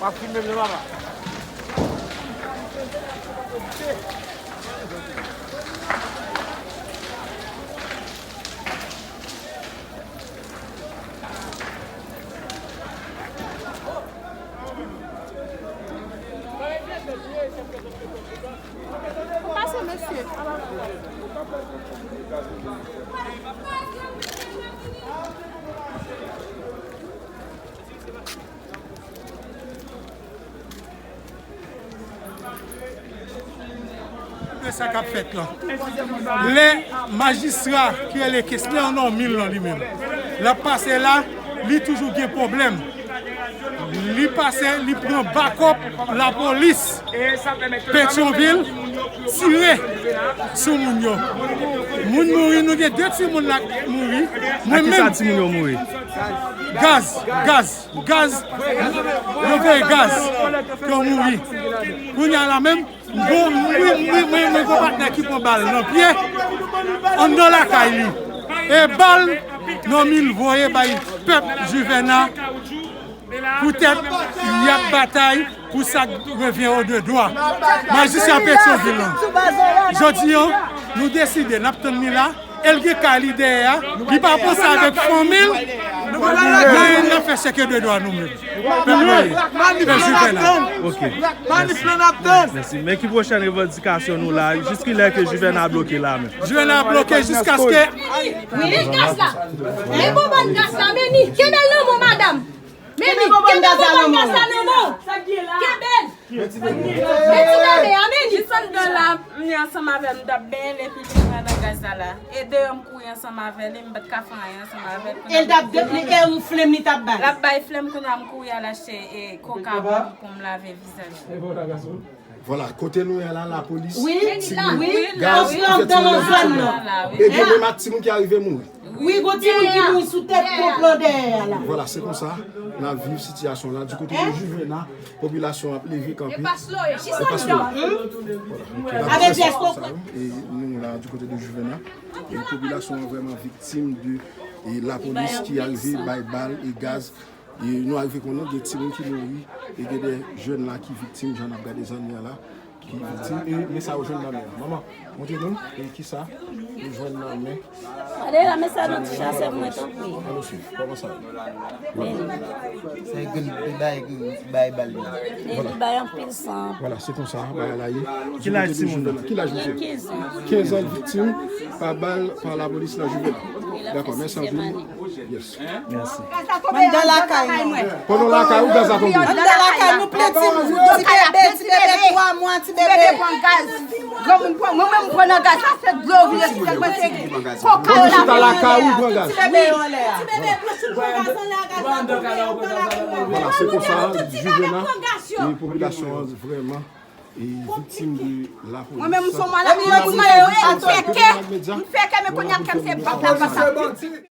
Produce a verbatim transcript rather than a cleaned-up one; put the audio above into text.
W ap filme vre, papa. Pase, mesye. De sa k ap fèt la. Lè majistra ki rele Kesner Normil lan li menm, l ap pase la, li toujou gen pwoblèm. Li pase, li pran bakòp lapolis Petyonvil, tire sou moun yo. Moun mouri, nou gen de timoun la k mouri. Mwen menm. Ak kisa timoun yo mouri? Gaz, gaz. Gaz, yo voye gaz, ke w mouri. Kounye a la menm, m gon, m gon, m gon, m gon, m gon patnè ki pran bal nan pye, anndan lakay li. E bal Normil voye bay pèp Juvena, poutèt y ap batay pou sa k revyen yo de dwa. Majistra Petyonvil lan. Jodi an, nou deside, n ap tann li la. E l gen kay li dèyè a, li pa panse avèk fanmi l, men n ap fè chèke de dwa nou menm. Pèp mwen ye. Pèp Juvena. Ok. Mèsi. Mèsi. Men ki pwochèn revandikasyon nou la? Jiskilè ke Juvena bloke la menm? Juvena bloke jiskaske. Men gaz la. Men bonbòn gaz la, men ni. Kenbe l nan men w, madanm. Men ni. Kenbe bonbòn gaz la nan men w. Kenbe l. Men ti bebe a, men ni. Jis anndan la, m ye ansanm avè l, m t ap benyen l epi li pran nan gaz la la. E deyò m kouri ansanm avè li, m pa t ka fè anyen ansanm avè l. E l t ap de-, li, e yon flenm li t ap bay. L ap bay flenm, kounye a m kouri al achte, e, koka pou m, pou m lave vizaj mwen. Vwala, kote nou ye la, lapolis, timoun, gaz, ki fè timoun nan viktim nan. E gen menm ak timoun ki arive mouri. Wi, gon timoun ki mouri sou tèt pon plan dèyè a la. Vwala, se konsa n ap viv sitiyasyon la. Du kote de Juvena, popilasyon ap leve kanpe. E pa slow, jis anndan. Vwala, ok, n ap viv sitiyasyon sa yo. E nou la, du kote de Juvena. E popilasyon an vrèman viktim de, e, lapolis ki arive bay bal e gaz. E nou arive konnen gen timoun ki mouri, e gen de jèn la ki viktim, jan n ap gade zanmi an la, ki viktim. E men sa yo jwenn nan men an. Manman, montre nou, e kisa yo jwenn nan men. Gade la, men sa nan ti chasè mwen, tanpri. Ann nou swiv, kòman sa ye? Men li. Sa e grenn bay, bay bal li. Men li bay anpil san. Vwala, se konsa bagay la ye. Ki laj timoun nan? Ki laj misye? Kenz an. Kenz an, viktim pa bal, pa lapolis nan Juvena. Dakò, mèsi anpil. Yes. Mèsi. Mwen anndan lakay mwen. Pandan w lakay ou, gaz la tonbe. Anndan lakay nou, plen timoun. Ti bebe, ti bebe twa mwa, ti bebe. Granmoun pran, mwen menm m pran nan gaz la, se dlo vire sou tèt mwen, se koka yo la. Ou chita lakay ou, pran gaz. Ti bebe yo anlè a. Vwala, se konsa, Juvena, e popilasyon an vrèman, e viktim de lapolis. Mwen menm, m se yon malad, m fè kè, m fè kè, men kounye a kè m se bat la, bat la.